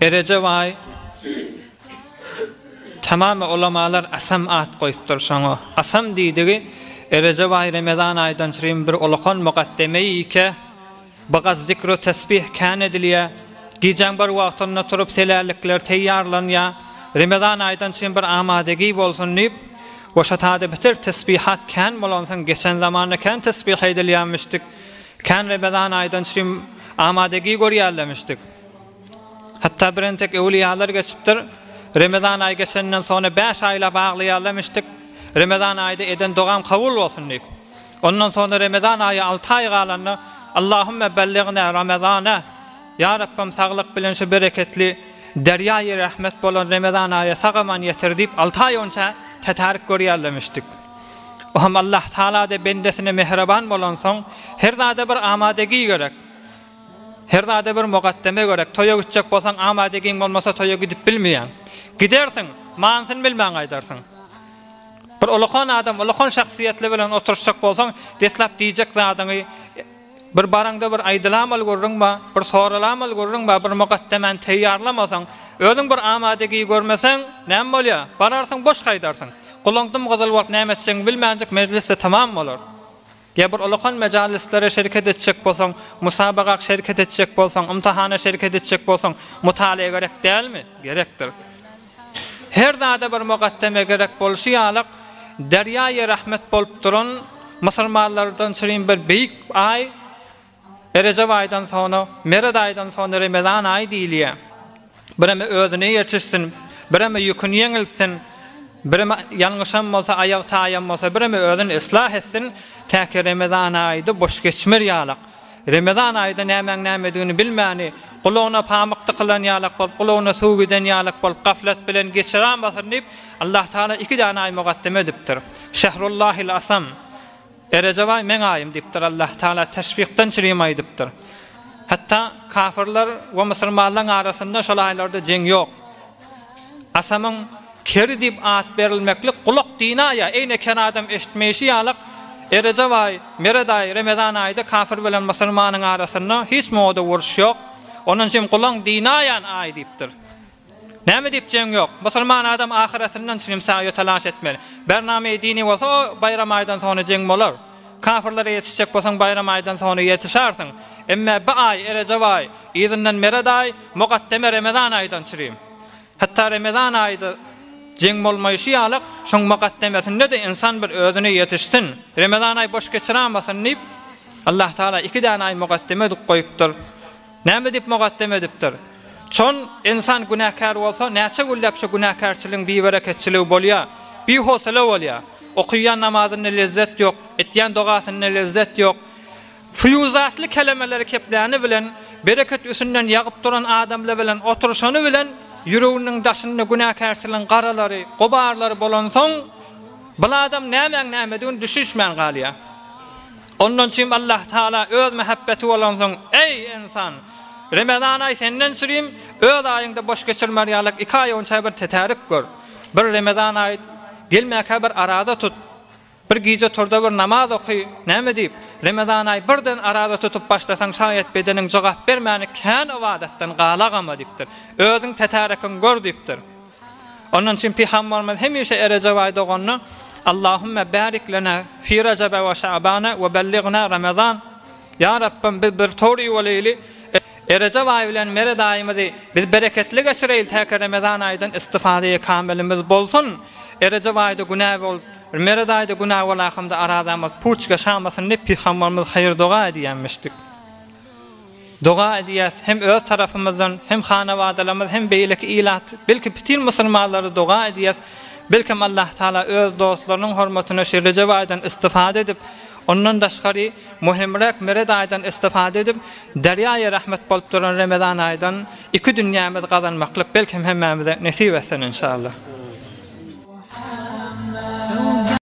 Erejep aý tamamy ulamalar Asam at goýupdyr şoňa. Asam diýdigi Erejep aý Remezan aýdan çyrim bir ulakan mukaddeme ike. Bygaz zikr-u tesbih kän edilýär. Gijäň bir wagtynda turup selärlikler teýýarlanýar. Remezan aýdan çyn bir amadegi bolsun diýip, we şo tada bitir tesbihat kän bolansoň geçen zamanda kän tesbih edilýärmişdik. Kän Remezan aýdan çyn amadegi görýärlemişdik. Hatda birentek öwlüýalar geçipdir. Remezan aýy geçenden soňra bäş aýlap aglaýarlamişdik. Remezan aýda eden dogam kabul bolsun diýip. Ondan soňra Remezan aýy alty aý galanda, Allahümme bellignä Ramazana, Ýa Rabbym saglyk bilen şu bereketli derýaýy rehmet bolan Remezan aýa sag-aman ýetir diýip alty aý onça tetärik görýärlemişdik. Ohem Allah Tagala-da bendesine mähriban bolansoň, her zada bir amadegi gerek. Her zada bir mugaddeme gerek. Toýa gitjek bolsaň amadegiň bolmasa toýa gidip bilmeýäň. Gidersiň, manysyny bilmän gaýdarsyň. Bir ulakan adam, ulakan şahsyýetli bilen oturyşjak bolsaň, deslap diýjek zadyňy bir baraňda bir aýdylamaly gürrüň bar, bir soralamaly gürrüň bar, bir mugaddemany teýýarlamasaň, özüň bir amadegi görmeseň, näme bolýar? Bararsyň, boş gaýdarsyň. Gulaň dym-gyzyl bolup näme etjegiňi bilmänjik mejlis-de tamam bolar. Ýa bir ulakan mejalislere şereket etjek bolsaň, musabagak şereket etjek bolsaň, ymtihana şereket etjek bolsaň, mutalaýa gerek dälmi? Gerekdir. Her zada bir mugaddeme gerek bolşy ýalyk, derýaýy rahmet bolup duran musulmanlardan çürim bir beýik aý Erejep aýdan soňra, Meret aýdan soňra Remezan aýy diýilýär. Bireme özüne ýetişsin, bireme ýüküni ýeňiltsin, bireme ýalňyşan bolsa, aýagy taýan bolsa, bireme özüni yslah etsin, täki Remezan aýy-da boş geçmer ýalak. Remezan aýy-da nämäň nämedigini bilmäni, gulagyna pamyk dykylan ýalak bolup, gulagyna suw giden ýalak bolup, gaflat bilen geçiranmasyn diýip, Allah Tagala iki däne aý mugaddeme edipdir. Şehrullahil asam. Erejep aý meň aýym diýipdir Allah Tagala teşwikden çürim aýdypdyr. Hatda kafirler we musulmanlaryň arasynda şol aýlarda jeň ýok. Asamyň keri diýip at berilmeklik gulak dinaýa eýne ker adam eşitmeýşi ýalyk Erejep aý, Meret aý, Remezan aýda kafir bilen musulmanyň arasynda hiç moda uruş ýok. Ondan üçin gulaň dinaýan aý diýipdir. Näme diýip jeň ýok. Musulman adam ahyretyndan çynym saýa talaş etmeli. Bername dini bolsa o baýram aýdan soňra jeň bolar. Kafyrlara ýetişjek bolsaň baýram aýdan soňra ýetişarsyň. Emme bi aý Erejep aý, yzyndan Meret aý, mugaddeme Remezan aýdan çyrim. Hatda Remezan aýda jeň bolmaýşy ýalyk şoň mugaddemesinde-de ynsan bir özüne ýetişsin. Remezan aý boş geçiramasyn diýip Allah Tagala iki däne aý mugaddeme edip goýupdyr. Näme diýip mugaddem edipdir? Çon ynsan günäkär bolsa, näçe günläp şu günäkärçiligiň bibereketçiligi bolýar, bihowsala bolýar. Okaýan namazynda lezzet ýok, etýän dogasynda lezzet ýok. Fuýuzatly kelemeleri kepläni bilen, bereket üstünden ýagyp duran adamlar bilen oturyşany bilen ýüreginiň daşynda günäkärçiligiň garalary, gubarlary bolansoň, bul adam nämäň nämedigini düşünişmän galýar. Ondan çüm Allah Taala öz mähebbeti bolansoň, Eý, ynsan! Remezan aý senden çürim, öz aýyňda boş geçirmer ýalyk iki aý onça bir tetärik gör. Bir Remezan aý gelmäkä bir araza tut. Bir gije turda bir namaz oky. Näme diýip? Remezan aý birden araza tutup başlasaň şaýat bedeniň jogap bermäni kän ybadatdan galagama diýipdir. Özüň tetärekiň gör diýipdir. Ondan üçin Pygamberimiz hemişe Erejep aýy doganda, Allahümme barik lena fi Rejebe we Şa'bana we belligna Ramazan. Ýa Rabbym biz bir tory boleýli, Erejep aýy bilen Meret aýymyzy biz bereketli geçireýli täki Ramazan aýdan istifade-i kamilimiz bolsun. Erejep aýda günä bolup, Meret aýda günä bolakymda arazamyz puç geçamasyn diýip Pygamberimiz haýyr-doga edýänmişdik. Doga edýäs hem öz tarapymyzdan, hem hanabadalarymyz, hem beýleki ilat, belki bütin musulmanlara doga edýäs. Belkem Allah Taala öz dostlarynyň hormatyna şu Rejep aýdan istifada edip, ondan daşgary möhümräk Meret aýdan istifada edip, derýaýy rahmet bolup duran Remezan aýdan iki dünýämizi gazanmaklyk belkem hemmämize nesip etsin inşallah.